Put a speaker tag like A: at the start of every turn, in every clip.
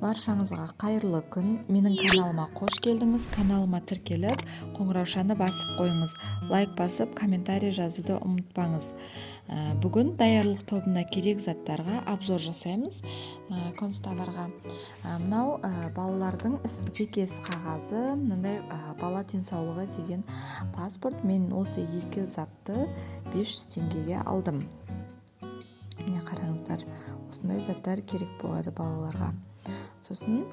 A: Баршаңызға қайырлы күн! Менің каналыма қош келдіңіз! Каналыма тіркеліп, қоңыраушаны басып қойыңыз, лайк басып, комментарий жазуды ұмытпаңыз. Бүгін даярлық тобына керек заттарға обзор жасаймыз, канцтоварға. Мынау балалардың жеке іс қағазы, мынандай бала денсаулығы деген паспорт. Мен осы екі затты 500 теңгеге алдым. Міне, қараңыздар, осындай заттар керек болады балаларға. Сосын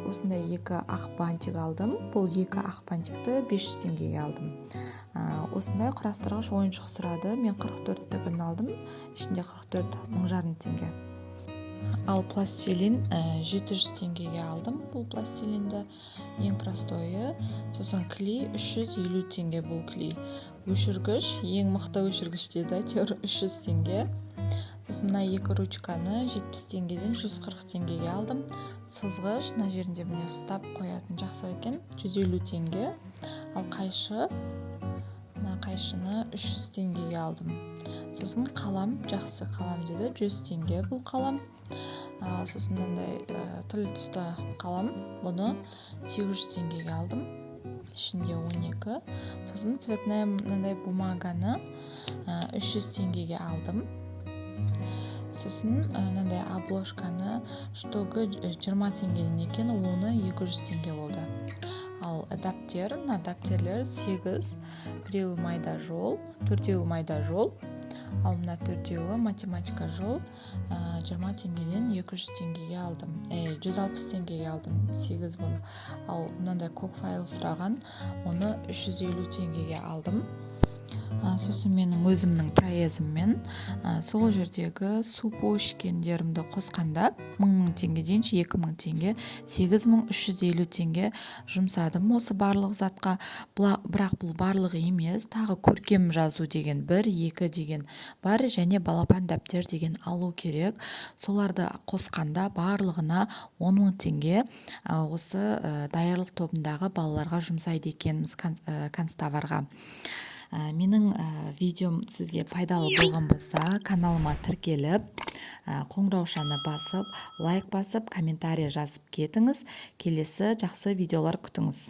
A: осындай екі ақ бантик алдым. Бұл екі ақ бантикті 500 теңгеге алдым. Осындай құрастырғыш ойыншық сұрады, мен 44-тігін алдым, ішінде 44, 1500 теңге. Ал пластилин 700 теңгеге алдым бұл пластилинді, ең простойы. Сосын клей 350 теңге. Бұл клей өшіргіш, ең мықты өшіргіш деді әйтеуір, 300 теңге. Сосын мына екі ручканы 70 теңгеден 140 теңгеге алдым. Сызғыш, мына жерінде, міне, ұстап қоятын, жақсы екен, 150 теңге. Ал қайшы, мына қайшыны 300 теңгеге алдым. Сосын қалам, жақсы қалам деді, 100 теңге бұл қалам. Сосын мынандай түрлі түсті қалам, бұны 800 теңгеге алдым, ішінде 12. Сосын цветная мынандай бумаганы 300 теңгеге алдым. Сосын мынандай обложканы, штугы 20 теңгеден екен, оны 200 теңге болды. Ал дәптер, мына дәптерлер сегіз, біреуі майда жол, төртеуі майда жол, ал мына төртеуі математика жол, 20 теңгеден 200 теңгеге алдым, 160 теңгеге алдым, сегіз бұл. Ал мынандай көк файл сұраған, оны 350 теңгеге алдым. Сосын менің өзімнің проездіммен сол жердегі су ішкендерімді қосқанда мың теңге дейінші, 2000 теңге, 8350 теңге жұмсадым осы барлық затқа. Бірақ бұл барлығы емес, тағы көркем жазу деген бір, екі деген бар және балапан дәптер деген алу керек. Соларды қосқанда барлығына 10 000 теңге осы даярлық тобындағы балаларға жұмсайды екенбіз канцтоварға. Менің видеом сізге пайдалы болған болса, каналыма тіркеліп, қоңыраушаны басып, лайк басып, комментарий жазып кетіңіз. Келесі жақсы видеолар күтіңіз.